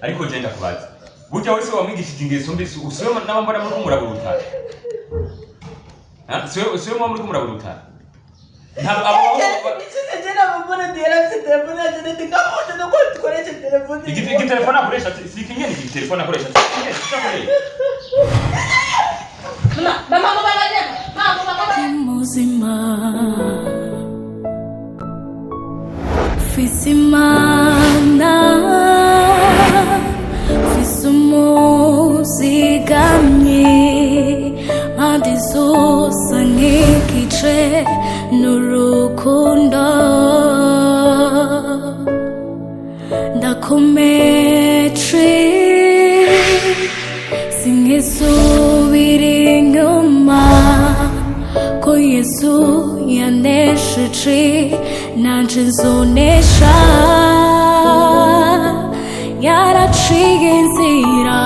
Ariko je ndakubaza, burya wese wamwigishije ingeso mbi, usiwe n'abambona muri kumuraburuta? Ha, siwe muba muri kumuraburuta? Ntabwo abo igitelefone akoresha si ikinyene, igitelefone akoresha si ikinyene, si akoresha. Mama, mama, mama, mama, mama. Muzima mfise Imana, mfise umuzigamyi, mpande zose nk'igice n'urukundo, ndakomeje sinkisubira inyuma, ko Yesu yanesheje nanje nzonesha, yaraciye inzira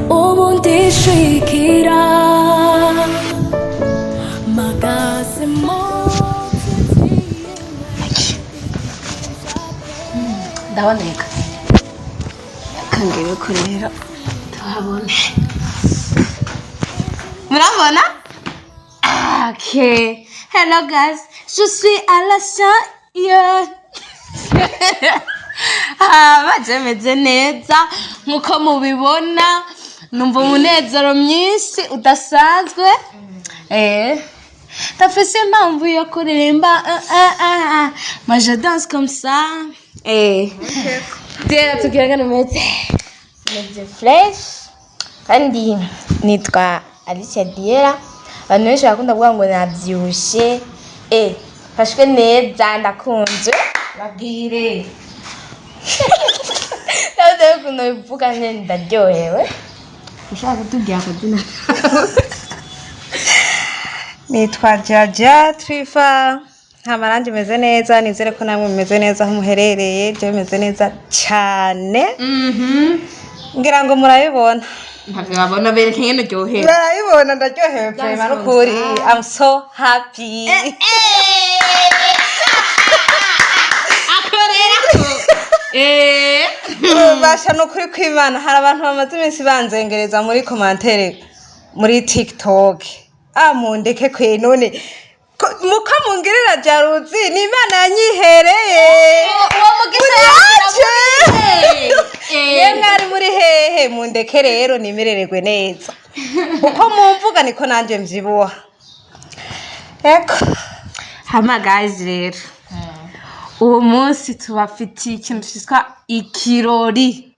ubu ndishikira mpagaze mu Ndaboneka kangere ko rero tuhabone. Murabona? Ah, ok. Hello guys, je suis à la chaîne. Ah, baje meze neza nkuko mubibona, numva umunezero mwinshi udasanzwe. Ndafise impamvu yo kuririmba, ah, ah, ah, ah. Moi je danse comme ça. Tera tugira ngano meze. Meze fresh kandi nitwa Alicia Diera. Abantu benshi bakunda kuvuga ngo navyibushe, mfashwe neza, ndakunzwe. Babwire. Ndabuze ukuntu bivuga nyene, ndaryohewe. Ushaka kutubwira akazina? Nitwa Jaja Trifa, nta marangi, meze neza, nizere ko namwe mumeze neza aho muherereye. Je meze neza cyane, ngira ngo murabibona. Ntavyo babona, bereke ngene uryohewe. Murabibona, ndaryohewe vraiment, n'ukuri I'm so happy. Akorerako. Basha, n'ukuri kw'Imana, hari abantu bamaze iminsi banzengereza muri commentaire muri TikTok. Ah, mundeke kwe, none muko mungirira jalousie, ni Imana yanyihereye. Uwo mugisha. Muriyaje ye, mwari muri hehe? Mundeke rero nimerererwe neza. Uko mumvuga niko nanje mvyibuha, eko. Hama guys, rero uwo munsi tubafitiye ikintu cyitwa ikirori.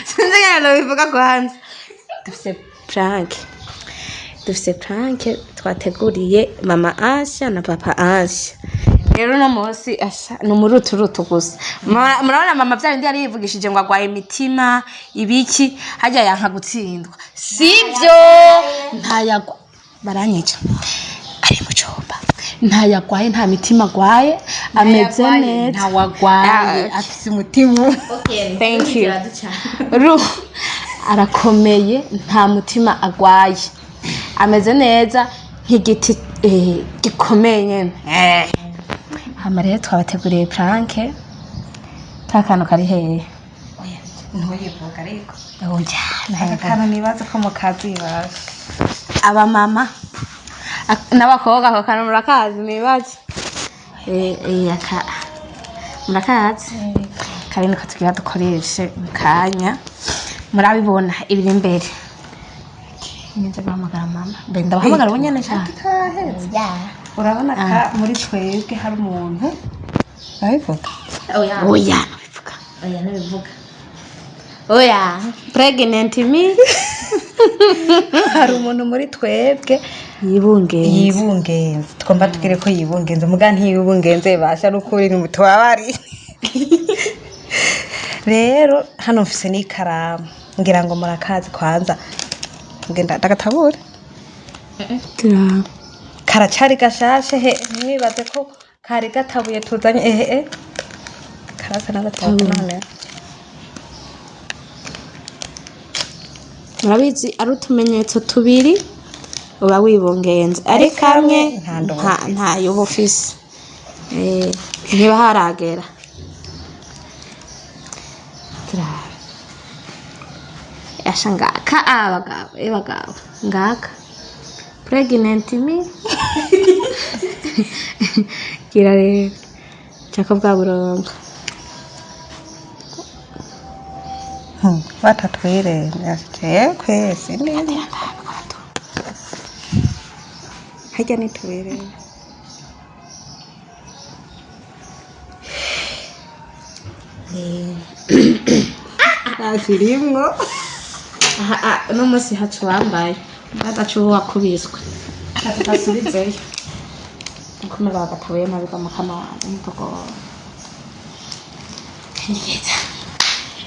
Sinzi ngene nobivuga ko hanze dufise prank, dufise prank twateguriye mama Asha na papa Asha. Rero uno munsi Asha ni umuruturutu gusa. Murabona mama bya bindi yari yivugishije ngo agwaye imitima ibiki, hajya yanka gutsindwa, sibyo? Ntayagwa, baranyica, ari mu cumba, ntayagwaye, nta mitima agwaye, ameze neza. Ntawagwaye. Ah, afise umutima. Thank you. Ru arakomeye, nta mutima agwaye, ameze neza nk'igiti gikomeye nyene. Hama rero twabateguriye prank. Ka kantu kari hehe? Ntuyivuga ariko. Oya. Aka kantu nibaza ko mukazi basha. Abamama n'abakobwa, ako kantu murakazi nibaze. Aka murakazi kari niko tugira dukoreshe mu kanya, murabibona ibiri imbere. Ngenze guhamagara mama, mbe ndabahamagara ubu nyene cyane. Urabona ka muri twebwe hari umuntu babivuga. Oya, nabivuga. Oya, nabivuga, oya. Pregnant me. Hari umuntu muri twebwe yibungenze. Yibungenze, tugomba tubwire ko yibungenze, muga ntiyibungenze basha, n'ukuri ntitubabari. Rero hano mfise n'ikaramu, ngira ngo murakazi. Kwanza ngenda ndagatabure. Karacari gashashe he, ntimwibaze ko kari gatabuye tuzanye. Ehe, karasa n'agatabuye none. Murabizi, ari utumenyetso tubiri uba wibungenze, ari kamwe nta ndobo. Ntayo uba ufise. Niba haragera turabe. Asha ngaka abagabo, abagabo ngaka pregnant me. Gira rero cako bwa burongo. Batatwirenda jewe sinzi harya ntitubireba. Ntakirimwo. Aha uno munsi hacu wambaye badacu wakubiswe tudasubizeyo nkomeza bagatabuye mabiga mukama wanjye mutogora.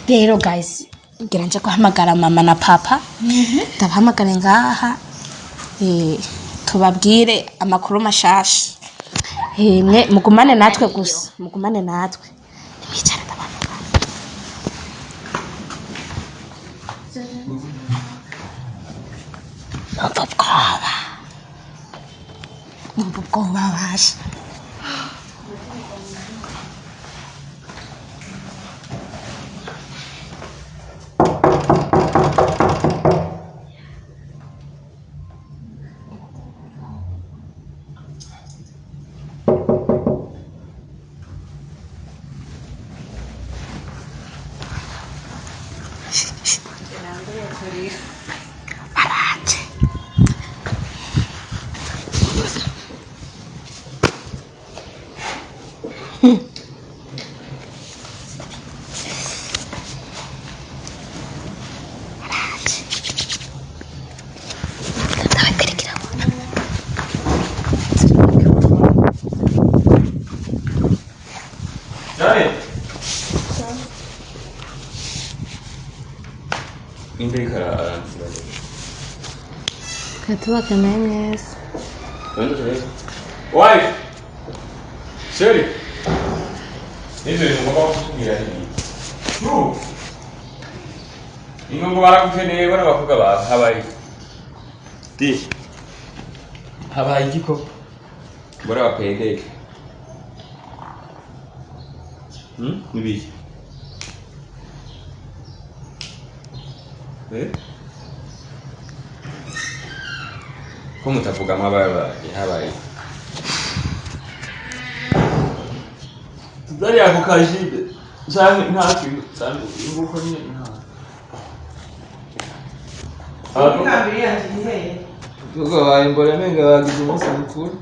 Rero guys, ngira nje guhamagara mama na papa, ndabahamagare ngaha, tubabwire amakuru mashasha. Mwe mugumane natwe gusa, mugumane natwe, nimwicare ndabahamagara. Numva ubwoba, numva ubwoba basha. Baraje. Baraje. Ndabakurikira. Janet. Imbere kararangira. Katubakeneye mwese. Wife. Sheri. Nivyo bintu ngomba kukubwira ni ibiki. True. Ingo ngo baragukeneye bano bakobwa bawe habaye. Di. Habaye igiko. Bora bapendeke. Nibiki? Eh? Ko mutavuga amabaye habaye. Tutari ako kajibe. Canke nta kintu canke nguko nyine nta. Abakobwa bawe mbona menga bagize umunsi mukuru.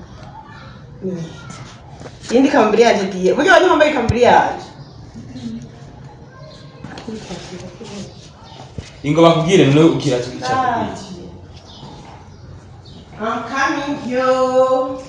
Iyindi kambiri yanje diye burya wari wambaye kambiri yanje. Ingo bakubwire none ukira tukica. I'm coming yo.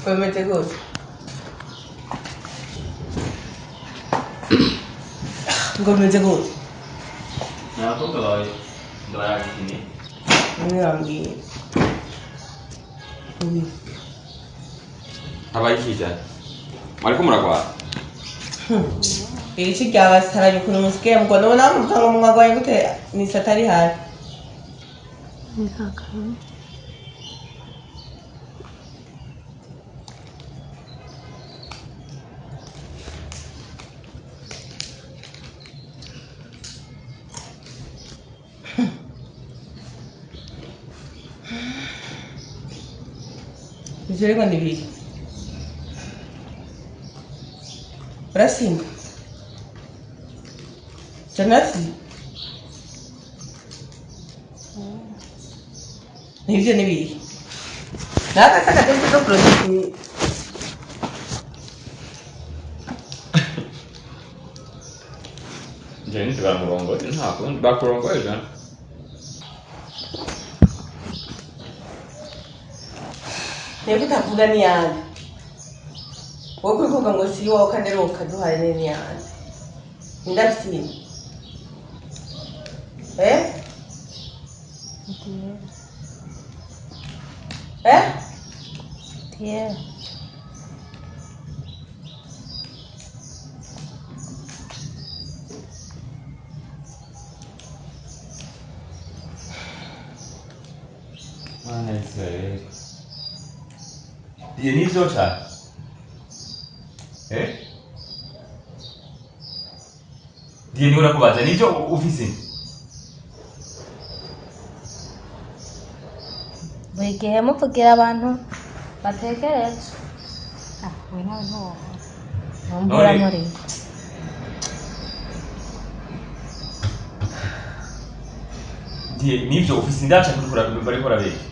Bimeze gute? Ngo bimeze gute? Abakobwa bawe baragukeneye. Bamwe bambwiye. Habaye iki cyane? Mwariko muragwara? Iri ci ryabasaranye ukuntu musigaye mugwa none nawe muvuga ngo mwagwaye gute ni satari hafi. Ivyo rero ni biri. Urasimba? Janasi? Nivyo ni biri. Naka saka tempo do produit. Jenny baramurongoye nta kundi bakurongoye jana. Nibwo utavuga ni yande. Wowe kuvuga ngo si wowe kandi ari wowe ukaduhaye ni yande. Ndabisimba. Eh? Eh? Yeah. Mana Israeli. Diye nivyo cyane. Eh? Diye niho nakubaza nivyo ufise. Buri gihe muvugira abantu batekereje. Ah, we nawe ntiwohora. Mumbura None- muri. Diye nivyo ufise indaca kurikora bariko barabeshya.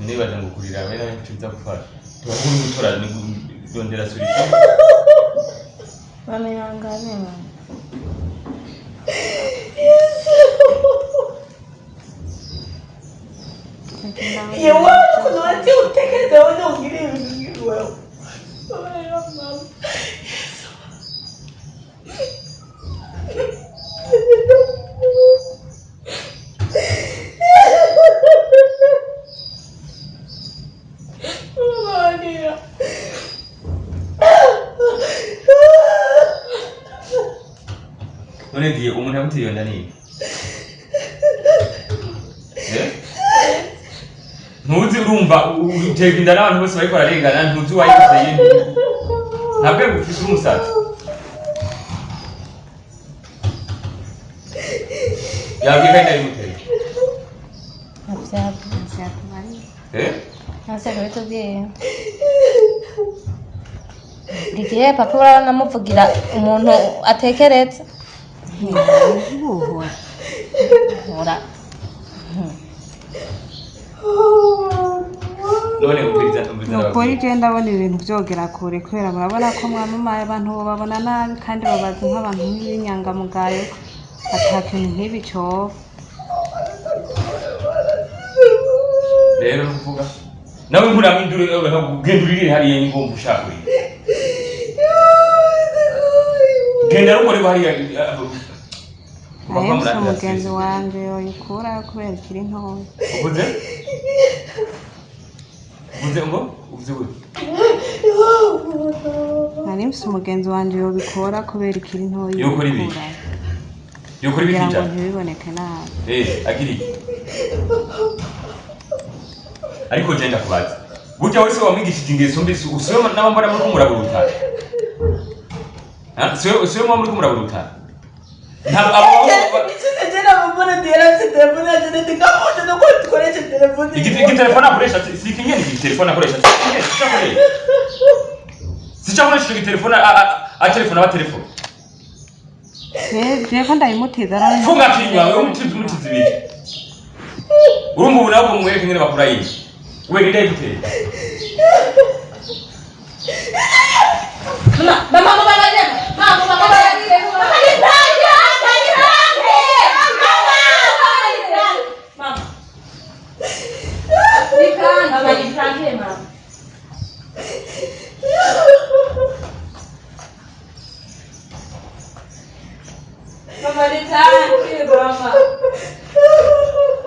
Nibaza ngo kurira we nawe icyo biza gufasha. Tubakuru gutora ni rondera solution. Mama ihangane mama. Yewe ukuntu wagiye utekereza wowe ntubwire ibintu nk'ibi wewe. Babarira mama. Babarira. None diye umuntu yaguteye iyo nda ni inde? Eh? Ntuzi urumva uteka inda n'abantu bose bariko bararengana, ntuzi uwayiguteye, ntabwo ufise umusatsi yabwiye kandi yayimuteye. Ntavyatubariye. Eh? Ntase kubitubwira. Buri gihe papa urabona amuvugira umuntu atekereza. Ntiwohora. Ora. None umviriza, umviriza. Nukuri Ndababwira. je ndabona ibintu vyogera kure kubera murabona ko mwamamaye, abantu bababona nabi kandi babazi nk'abantu b'inyangamugayo, ata kintu nk'ibi coba. Rero nukuvuga nawe nkuramo induru, genda uririre hariya ingomba ushaka kurira, genda rukore hariya. Naye mfise umugenzi wanje yoyikurayo kubera ikiri ntoya. Uvuze, uvuze ngo uvuze gute? Nari mfise umugenzi wanje yobikora kubera ikiri ntoya. Yokora ibiki? Yoyikurayo. Yokora Kugira ngo ibiki? ntibiboneke nabi. Eh, agira iki? Ariko je ndakubaza, burya wese wamwigishije ingeso mbi usiwe n'abambona muri kumuraburutana? Siwe, siwe muba muri kumuraburutana, ntabwo abo igitelefone akoresha si ikinyene, igitelefone akoresha si ikinyene, sico akoresha, sico akoresha ico gitelefone atelefone abatelefone. Je ko ndayimutiza arabona. Funga kinywa wewe, umutizi, umutizi ibiki? Urumva ubu nawe mwereke ingene bakura iyi we ninde yayiguteye? Mama, mama, mama, mama, mama, mama, mama, ni prank, ni prank. Mama, ni prank. Mama. Ni prank, mama, ni prank, mama. Mama, ni prank, mama.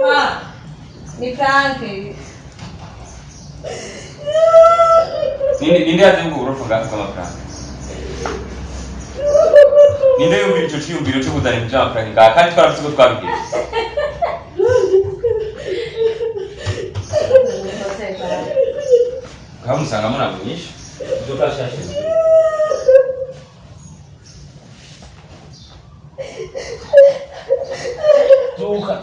Mama, ni prank. Ninde, ninde yazanye ubwo burofa bwaka bw'amafaranga? Ninde yumvira ico ciyumviro co kuzana ibintu vy'amafaranga ngaha kandi twaravuze ko twabigira? Kamusangamo ntabwo nyinshi ibyo kashashe. Zuka.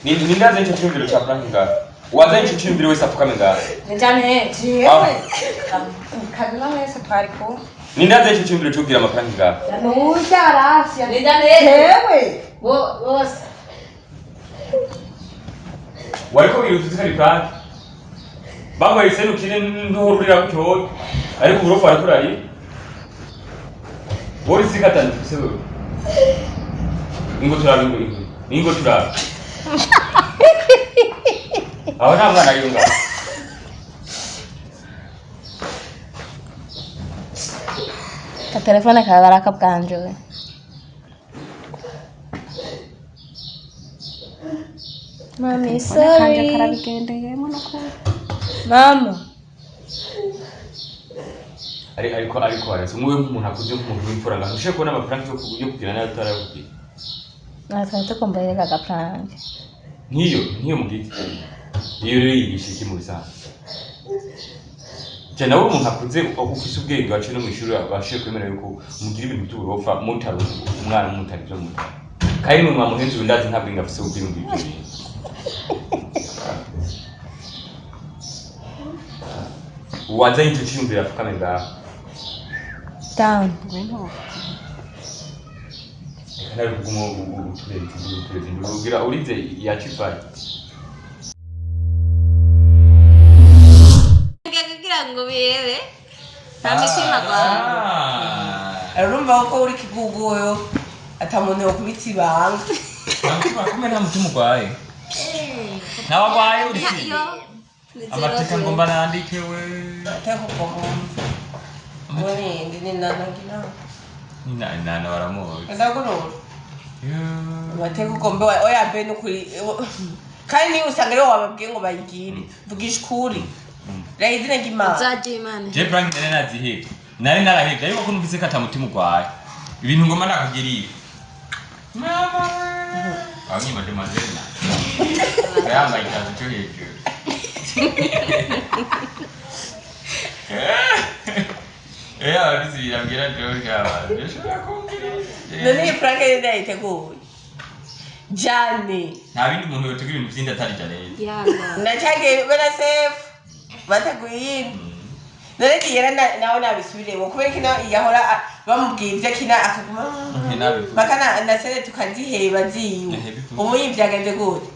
Ninde, ninde yazanye ico ciyumviro ca prank ngaha? Uwazanye ico ciyumviro wese apfukame ngaha. Njane. Jewe kabila mwese twari kumwe. Ninde yazanye ico ciyumviro co kugira amafaranga ngaha? Nurya arasya. Njane. Jewe. Bose. Wariko wiruta utari prank, baguhaye iserukire ntuhururira gutyoye, ariko uburofa wariko urarira. Wowe sirika atanu ufise wewe. Ingo turabe, ingo, ingo. Ingo turabe. Aho nta mwana yunga. Ka telefone kawe barakabwanjuye. Mami, Kanje sorry. karabigendeyemo no kuba. Mama. Ariko aretse umwe nk'umuntu akuze, nk'umuntu w'imfura ngaho ushobora kubona amafaranga yo kugira nayo utarayakubwira. Natwe tukumbuye ka prank. Nk'iyo mu giti iyo rero yigisha iki mu bisanzwe? Jya nawe umuntu akuze ufise ubwenge waciye no mu ishuri abashije kwemera yuko mugira ibintu by'uburofa, mutari umwana, mutari ibyo mutari, kandi mwe mwamuhenze. Ubu ndazi nta bwenge afise bwo kwiyumvira ibyo bintu. Uwazanye icyo cyiyumvira apfukame ngaho. Down. Reka nawe kuguma utureza induru, utureza induru ugira urize yacivaye. Kugira ngo birebe. Nta mitima gwawe. Urumva ko uri kiguguyo ata muntu yokubita ibanga. Nta mutima kumwe, nta mutima urwaye, ntawe arwaye uri. Amateka ngomba nandike we. Ateka ubwo bumva ni nanagira. Nana baramuzi. Ndagorora amateka ugomba oya be nukuri, kandi niba usanga ariwo wababwiye ngo bayigire, vugisha ukuri, reba izina ry'Imana. Uzajya Imana. Je prank nari nazihebye, nari narahebye, ariko ko numvise ko ata mutima urwaye, ibintu ngomba nakugiriye mama abanye mademoiselle na yambaye ikanzu cyo hejuru. Ababizi birabwira George abantu bishobora kumbwira. None iyi prank yari yayiteguye jane? Nta bindi muntu yotegura ibintu by'inda atari Janete. Yalla. Nacagiye bena sefu bateguye iyindi. None kigera nawe nabisubiremo kubera ko ino yahora bamubwiye ibyo akina akaguma Nabivuze. mpaka na sene tukaziheba ziwe. Ehe, bivuze. Ubu yibyagenze gute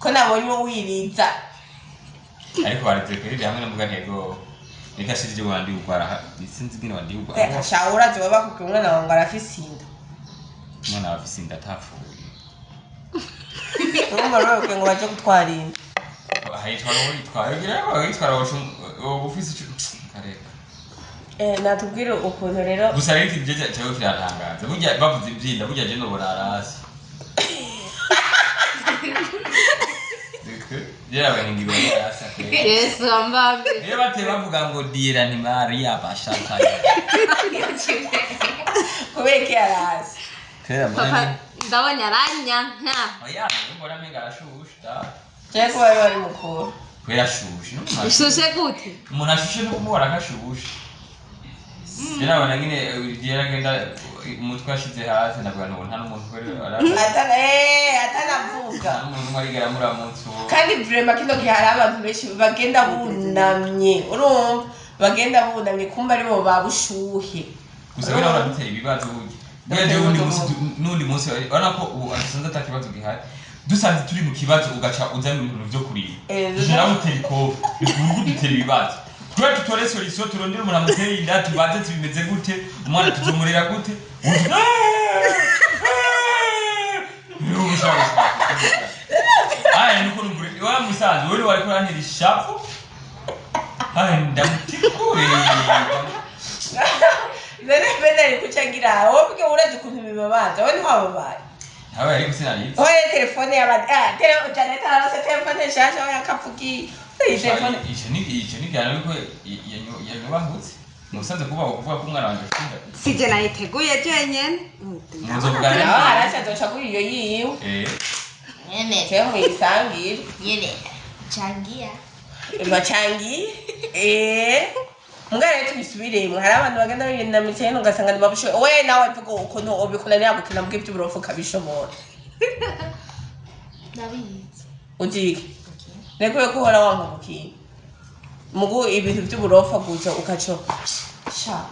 ko nabonye wiriza? Ariko baretse kwirira hamwe n'mbuga ntego reka shira ibyo wandi ugwara, sinzi ingene wandi ugwara. Sha, urazi baba bakubwiye umwana wawe ngo arafise inda. Umwana wawe afise inda atapfuye. Urumva rero bakubwiye ngo baje gutwara inda. Hayitwara uwo yitwara ugira ngo yitwara wowe ufise ico kareka. Natubwire ukuntu rero. Gusa rero ikintu cyo cyo kiratangaza, burya bavuze ivyinda, burya je nobora hasi yarabaye ingingo hasi. Yesu ambambe. Niyo bateye bavuga ngo dira ni Maria bashakaye. Kubera ko yarazi. Kera. Papa ndabonye aranyanka. Oya, mbona menga arashushe da. Cyangwa kuba bari mukuru. Kubera ashushe n'umuntu Ushushe gute? Umuntu ashushe no kumubona akashushe. Rero abona nyine igihe agenda umutwe ashize hasi, ndavuga ngo nta n'umuntu Atana atanavuga. Nta n'umuntu umwe arigera amuramutsa uwo. Kandi vraiment kino gihe hari abantu benshi bagenda bunamye, urumva bagenda bunamye kumba aribo babushuhe. Gusa we nawe uradutera ibibazo burya. Burya jewe uwundi munsi n'uwundi munsi urabona ko ubu dusanze ata kibazo gihari, dusanze turi mu kibazo ugaca uzana ibintu vyo kurira. Nawe utera ikofe urugo, dutera ibibazo twe tutore solution, turondere umuntu amuteye inda, tubanze tubimeze gute, umwana tuzomurera gute. Aya nuko nugure wa musanze wewe wariko urantera ishavu, aya ndamutikure. None bene ari kucagira wowe ubwe urazi ukuntu bibabaza, wowe ntiwababaye? Ntawe ariko sinarizi. Oye, telefone y'abandi, Janet ararose telefone nshasha, oya kavugi iyi telefone. Ico ni gihano yuko yanyubahutse musanze kuba kuvuga ko umwana wanje afite inda. Sije nayiteguye jenyene. Muzovugana. Nawe arasha azoca kuri iyo yiwe. Nyene. Cyo muyisangire. Nyene. Changia. Bacangiye mbwa rero tubisubiremo, hari abantu bagenda biyunamije hino ugasanga ntibabishoboye. We nawe vuga ukuntu ubikunanira gukina mbwa iby'uburofu ukabishobora. Ndabizi. Ugike nekuye ko uhora wanka gukina mugu ibintu by'uburofa gusa ukaco sha.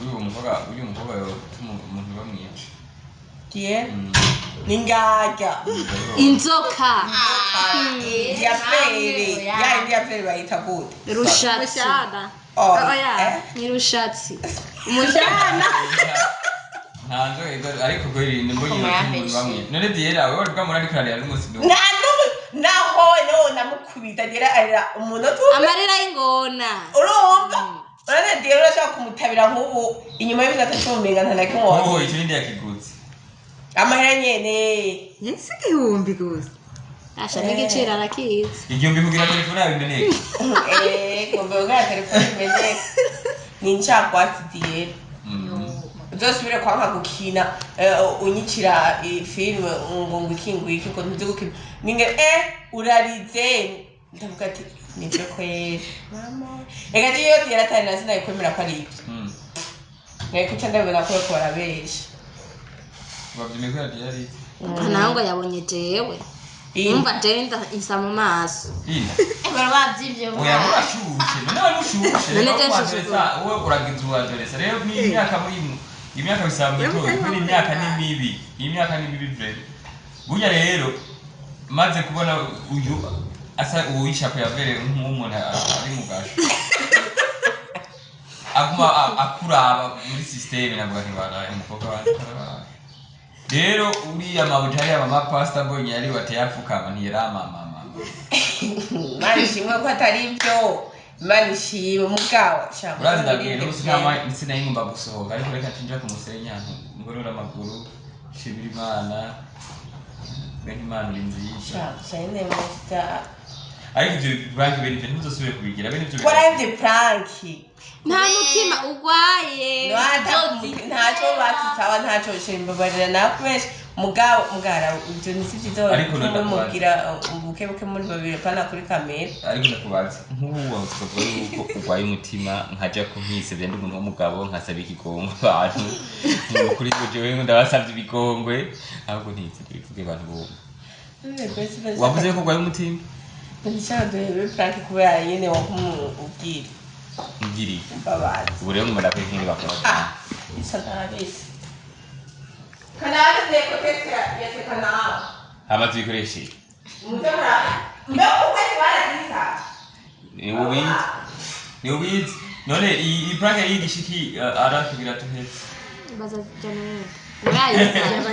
Uyu mukobwa yotuma umuntu bamwica. Diye ni ngarya. Inzoka. Diyaferi ya indi yaferi bayita gute? Rushatsi. Oh, Oya, eh? ni rushatsi. Umushana. Nta nzoga ariko kweri ni mbonye umuntu bamwe. None Diera wewe uri bwamura ariko ararira n'umunsi n'umwe. Nta n'umwe naho no namukubita Diera arira umunota umwe. Amarira y'ingona. Urumva, urabona Diera urashobora kumutabira nk'ubu inyuma y'iminota 10 umenga nta na kimwe Oh, wakoze. icyo nindi yakigutse. Amahera nyene. Si 1000 gusa. Asha n'igiciro arakizi. 1000 kugira telefone yawe imeneke. Ngomba kugura telefone imeneke. Ni incagwatsi Diera. Uzosubire kwanka gukina unyikira filime ngo ngwiki ngwiki ngo ntuzi gukina ninge urarize ndavuga ati nibyo kweri mama reka je iyo Diera atari nasi nayikwemera ko ari ibyo. Nari kuca ndabibona ko bariko barabesha. Bavyemeye ko Diera ari. Papa nawe ngo yabonye jewe. Umva jewe insa mu maso. Ina. Bari bavyivye. Oya urashushe. None wari ushushe. None Reka je uwa nshushe. adolescent, wowe uragize uwa adolescent. Rero ni imyaka muri imyaka bisaba mitoyi. Kuri imyaka ni mibi. Imyaka ni mibi vraiment. Burya rero maze kubona uyu asa uwishapo yabereye nk'umuntu ari mu gasho. Aguma akuraba muri systeme navuga nti baraye umukobwa wanje karabaye. Rero uriya mabuja hariya mama pastor mbonye yari wateye apfukama ntiyaramamama. Imana ishimwe ko atari ibyo. Imana ishimwe mugabo shaka. Urazi ndabwira ubu sinama sinayingomba gusohoka ariko reka nja ku musenyi ahantu ngorora amaguru nshimira Imana bene Imana uri nziza. Shaka shine musta. Ariko ibyo banki bene ibyo ntuzosubire kubigira bene ibyo. Warahevye pranki. Nta mutima ugwaye. Ntacyo batutaba ntacyo shimbabarira nakubesha mugabo mugara ibyo ni sivyiza. Ariko mugira buke buke muri babiri pana kuri kamera. Ariko ndakubaza nk'ubu wavuga yuko urwaye umutima nkaja kunkisebya ndi umuntu w'umugabo nkasaba ikigongwe abantu ni ukuri ngo jewe ndabasavye ibigongwe ahubwo ntize tubivuge abantu bumva. Wavuze yuko urwaye umutima. Ndashaka duhebe pranki kubera nyene wakumubwira. Mbwiriye. Mbabazi. Ubu rero ngomba ndakwereka ingene bakora. Ah, isa ntabisi. Kanaka zeko tekisi ya sekanaka. Hama tuyikoreshe. Mutamara. Mbe ukwezi barazisa. Ni ubizi. Ni ubizi. None iyi prank yigisha iki aratubwira tuhetse. Baza jana wewe. Urayizana.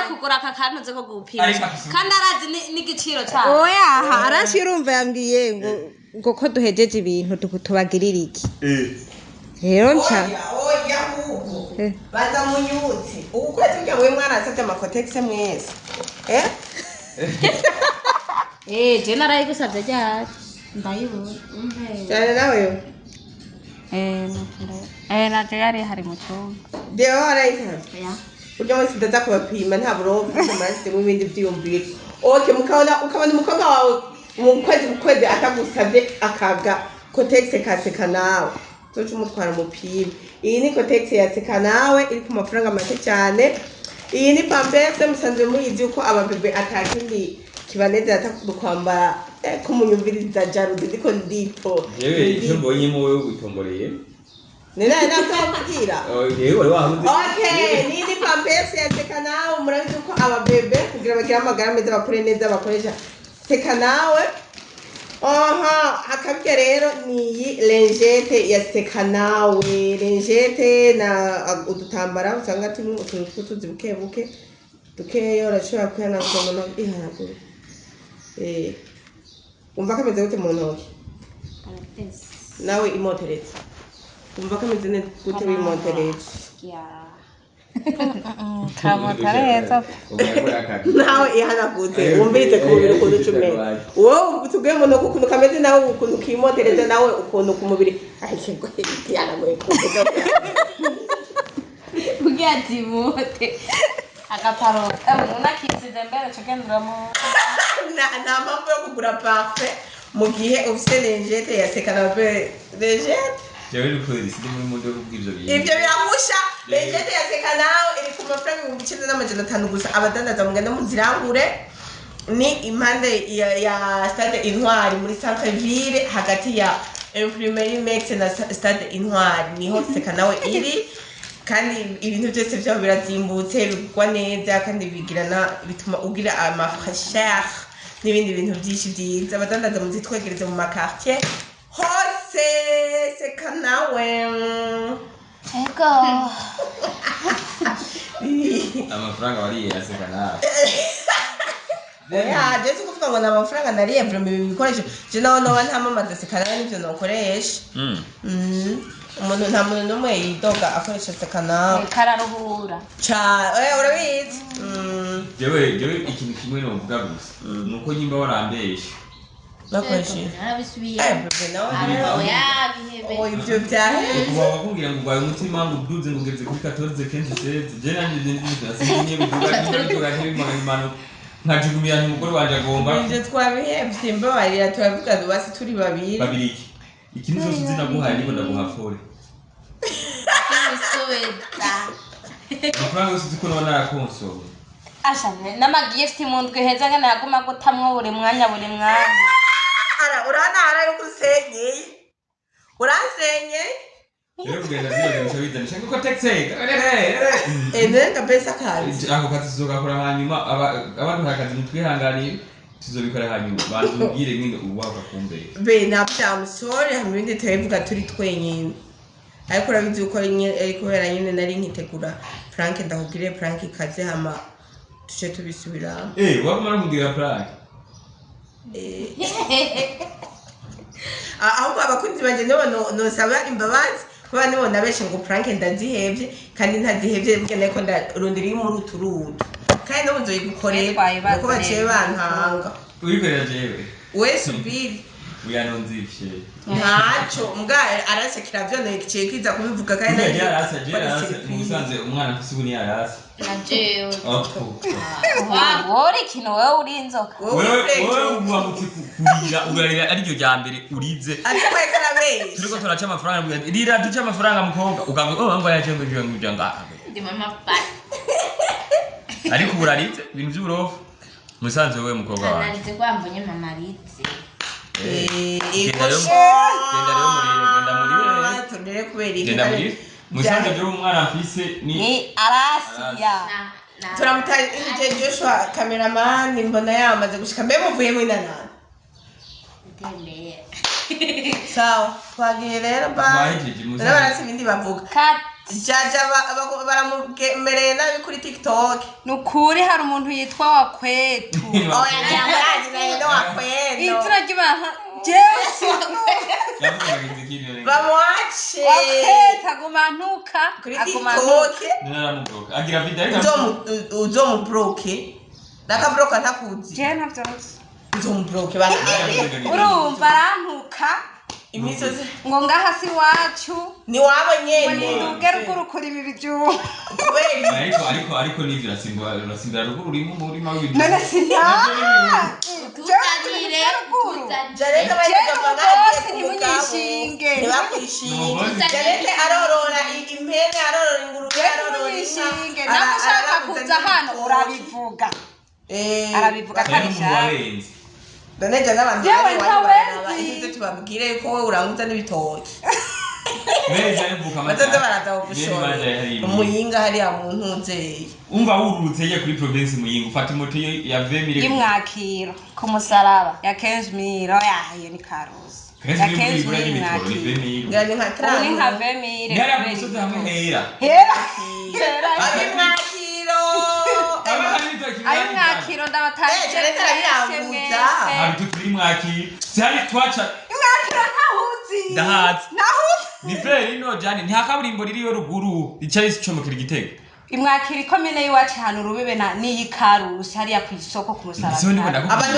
Kugura aka kantu nzi ko gupima kandi arazi n'igiciro cyayo. Oya aha arashi urumva yambwiye ngo ko duhejeje ibintu tubagirira iki. Rero nca. Oya oya ahubwo. Baza munyutse. Uku kwezi burya mwe mwarasavye amakotegisi mwese. Je narayigusavye ryari? Ndayibona. Cyane nawe. Naje yari hari mu cyumba. Dewe warayisavye. Ya. Burya mwese ndaza kubapima nta burofa murasizemo ibindi vyiyumviro. Okay, mukabona ukabona umukobwa wawe mu kwezi ku kwezi atagusavye akaga kotegisi kaseka nawe. Uzoca umutwara umupira. Iyi ni kotegisi ya seka nawe iri ku mafaranga make cyane. Iyi ni pampers musanzwe muyizi uko ababebe atakindi kibanezera atakwambara ko munyumviriza jarude ndiko ndito. Yewe icyo mbonyemo wowe witomboreye. Ni nawe nakubwira. Yewe wari wahabuze. Okay, ni ni pampers ya seka nawe murabizi uko ababebe kugira bagire amagara meza bakure neza bakoresha seka nawe. Aha, akabya rero ni iyi lingette ya seka nawe. Lingette na udutambara usanga turimo utuntu tw'utuzi buke buke dukeya urashobora kwihanagura mu ntoki ihanagura. Umva kameze gute mu ntoki? Nawe imoteretse. Umva kameze neza gute wimoteretse? Kamotareza. Nawe ihanaguze wumvirize ku mubiri ukuntu uca umeze. Wowe tubwiye umuntu ukuntu kameze nawe ukuntu kimotereza nawe ukuntu ku mubiri. Ihanaguye ku mubiri. Kugira ati mote. Agaparo. Unakisize mbere cugenduramo. Nta mpamvu yo kugura parfum mu gihe ufite lingette ya seka na lingette. Jewe nukuri sindi muri mundo yo kubwira ivyo bintu. Ibyo biragusha. Lingette ya seka nawe iri ku mafaranga 9500 gusa. Abadandaza mugende muzirangure. Ni impande ya stade Intwari muri centre ville hagati ya Imprimerie Mex na stade Intwari niho seka nawe iri. Kandi ibintu byose byabo birazimbutse bigwa neza kandi bigirana bituma ugira ama fraîcheur n'ibindi bintu byinshi byiza. Abadandaza muzitwegereze mu makartier hose. Yose seka nawe. Ego. Amafaranga wariye aseka nawe. Oya, je si kuvuga ngo ni amafaranga nariye vraiment ibi bikoresho je nawe noba ntamamaza seka nawe nivyo nokoresha. Umuntu nta muntu n'umwe yidoga akoresha seka nawe. Kararuhura. Ca urabizi. Jewe ikintu kimwe novuga gusa nuko nyimba warambeshe. Bakoresha. Narabisubiye. Bebe nawe. Oya, bihebe. Oh, ivyo vyahe. Kuba wakubwira ngo urwaye umutima ngo uduze ngo ugeze kuri 14 15 16 je nanje nzi biduga biduga ntibimanuka nkajugumira nti umugore wanje agomba. Ivyo twabihevye mbabarira turavuga basi turi babiri. Babiri iki? Ikintu cyose uzi naguhaye niko ndaguha fore. Bisubira. Amafaranga yose uzi ko noba narakonsomye. Asha n'amagift mu ndwi heza ngene yaguma gutamwo buri mwanya buri mwanya. Ara urana ara yuko usenyeye. Uransenye? Rero kugenda zibyo bizanisha kuko taxi. None kabisa kazi. Ako kazi tuzogakora hanyuma abaduhaye akazi mutwihanganire tuzobikora hanyuma bazubwire nyine uwaka kumbere. Be nabyo I'm sorry hamwe ibindi turabivuga turi twenyine. Ariko urabizi uko nyine kubera nyine nari nkitegura prank ndakubwire prank ikaze hama tuce tubisubiramo. Waguma kumbwira prank. Ahubwo abakunzi banje nibo nosaba imbabazi kuba nibo nabeshe ngo prank ndazihevye kandi ntazihevye burya nariko ndarondera iri muri uturutu kandi n'ubu nzoyigukorera Twayibaze kuko baciye rero. bantanga. Uyikorera jewe. Wese ubiri Uyanonzishe. ntaco mbwa arasekera vyoneye kiciye kiza kubivuga kandi Burya yarasa je yarasa musanze umwana afise ubu yarasa. Na jewe. Wori ikintu wewe uri inzoka. Wewe uwamutse kurira urarira ariryo rya mbere urize. Ariko karabesha. Turiko turaca amafaranga rira duce amafaranga mukobwa ukavuga oh ngo yaje ngo ngo ngo ngo. Ndi mama fat. Ariko urarize ibintu by'uburofu. Musanze wewe mukobwa wawe. Narize kwa mbonye mama arize. Genda rero murire genda murire. Turire kubera iki? Genda murire. Musanze rero umwana mfise ni Arasiya. Turamutaye Joshua cameraman mbona yamaze gushika mbe muvuye mu inanana. Ndembeye. Sawa, twagiye rero ba. Twahejeje musanze. Rero barasi ibindi bavuga. Jaja baramumereye nabi kuri TikTok. Nukuri hari umuntu yitwa Wakwetu. Oya nyamurazi nayo no Wakwendo. Izina ry'abantu jewe Bamwace. Wakwetu aguma ntuka. Kuri aguma TikTok. Naramubuka. Agira video ariko Uzomubroke. Nakabroka ntakuzi. Jewe ntavyo nzi. Uzomubroke bana. Urumva arantuka. Imisozi ngo ngaha si wacu. Ni wabo nyene. Ngo ninduge ruguru kuri ibi bijumba. Kubera ariko nivyo urasimbura ruguru urimo umurima w'ibijumba. None sina. Tuzanire. Jarete bose ntimunyishinge. Ntibakwishinge. Jarete arorora impene, arorora ingurube, arorora ntimunyishinge. Nawe ushaka kuza hano urabivuga. Arabivuga ko abishaka. None je n'abantu Yewe bari ntawenzi. ivyo tubabwire yuko wowe uranguza n'ibitoki. Meza mvuka Bazoze baraza kugushora. Umuyinga hariya mu ntunzeye. Umva wururutse ye kuri province Muyinga ufata imoto ya 20000 Imwakiro ku musaraba ya 15000 oya iyo ni karuzi. Ya 15000 ni 20000. Ngira ni nka Ubu ni nka 20000. Ni hariya ku musozi hamwe hera. Hera. Hera. Abimwakiro. Ayo mwakiro ndabatangije. Jarete arabiranguza. Hari turi mwakiro. Sihari twaca. Mwakiro ntahuzi. Ndahazi. Ntahuzi. Ni frere ino jani nta kaburimbo ririyo ruguru rica ricomokera Igitega. Imwakiro ikomine y'iwacu ahantu urubibe na n'iyi karusi hariya ku isoko ku musaraba. Ese ndiko ndakubwira. Abantu